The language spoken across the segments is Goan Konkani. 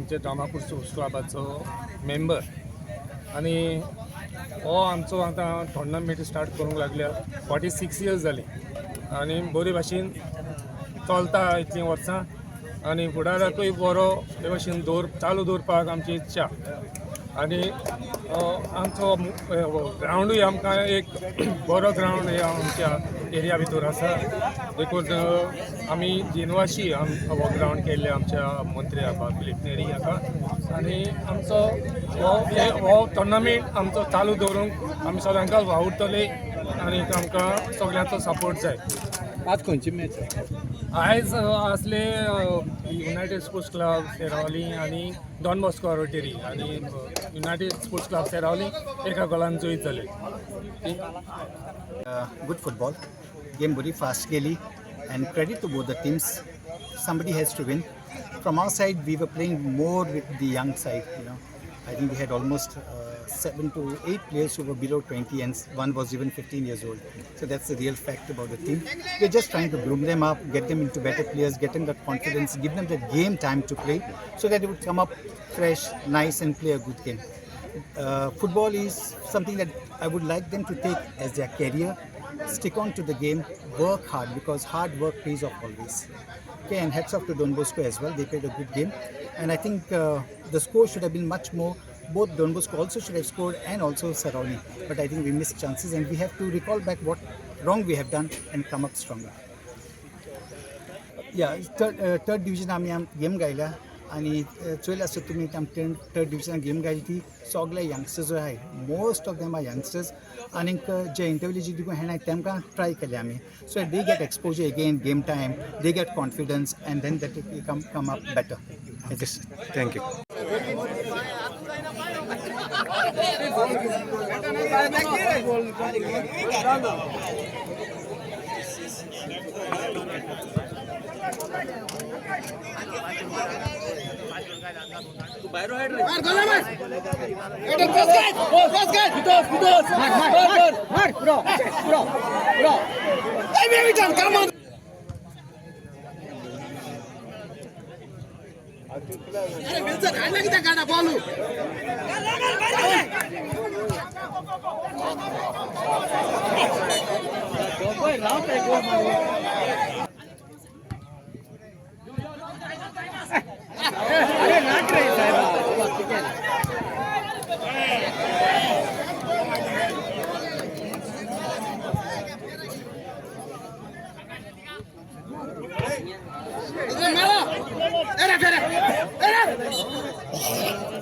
आमचे दामापूर स्पोर्ट्स क्लबाचो मेंबर आनी हो आमचो आतां टोर्नामेंट स्टार्ट करूंक लागल्या 46 इयर्स जाली आनी बरे भाशेन चलता इतलीं वर्सां आनी फुडाराकूय बरो हे भाशेन दवर चालू दवरपाक आमची इच्छा. आनी आमचो ग्रावंडूय आमकां एक बरो ग्रावंड हे आमच्या एरिया भितर आसा. देखून आमी जिनवाशी आम हो ग्रावंड केल्ले आमच्या मंत्री आबा फिलीप नेरी हाका. आनी आमचो हो हो टोर्नामेंट आमचो चालू दवरूंक आमी सदांकाळ वावुरतले आनी आमकां सगळ्यांचो सपोर्ट जाय. आज खंयची मॅच? आयज आसले युनायटेड स्पोर्ट्स क्लब सेरावली आनी डॉन बॉस्को रोटेरी आनी युनायटेड स्पोर्ट्स क्लब सेरावली एका गोलान जैत जाले. Good football game, very fast गेली and credit to both the teams. Somebody has to win. From our side, we were playing more with the young side. I think we had almost 7 to 8 players who were below 20 and one was even 15 years old. So that's the real fact about the team. We're just trying to groom them up, get them into better players, get them that confidence, give them that game time to play so that they would come up fresh, nice and play a good game. Football is something that I would like them to take as their career. Stick on to the game, work hard, because hard work pays off always. Okay, and hats off to Don Bosco as well. They played a good game, and I think the score should have been much more. Both Don Bosco also should have scored and also Seraulim, but I think we missed chances, and we have to recall back what wrong we have done and come up stronger. Yeah, third division आमी गेम गायल्या आनी चोयला आसत तुमी, थर्ड डिविजनान गेम गायली ती सगळे यंगस्टर्स आहाय, most of them are youngsters. आनीक जे इंटरविलेजी देखून हेणाय तेमकां ट्राय केले आमी, so they get exposure again, game time, they get confidence and then that come up better. Thank you.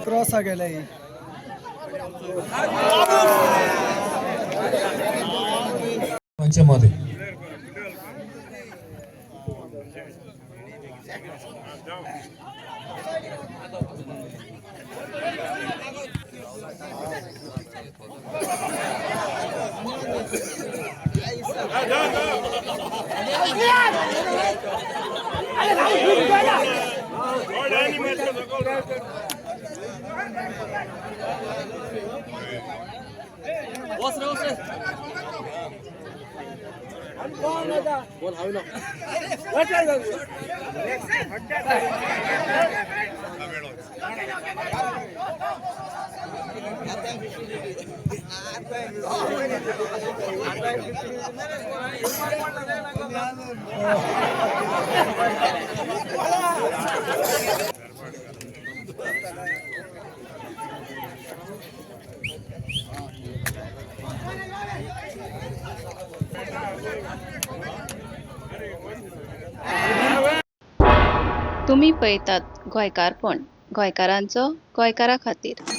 Cross गेला. मध्ये तुमी पळयतात गोंयकारपण, गोंयकारांचो गोंयकारा खातीर.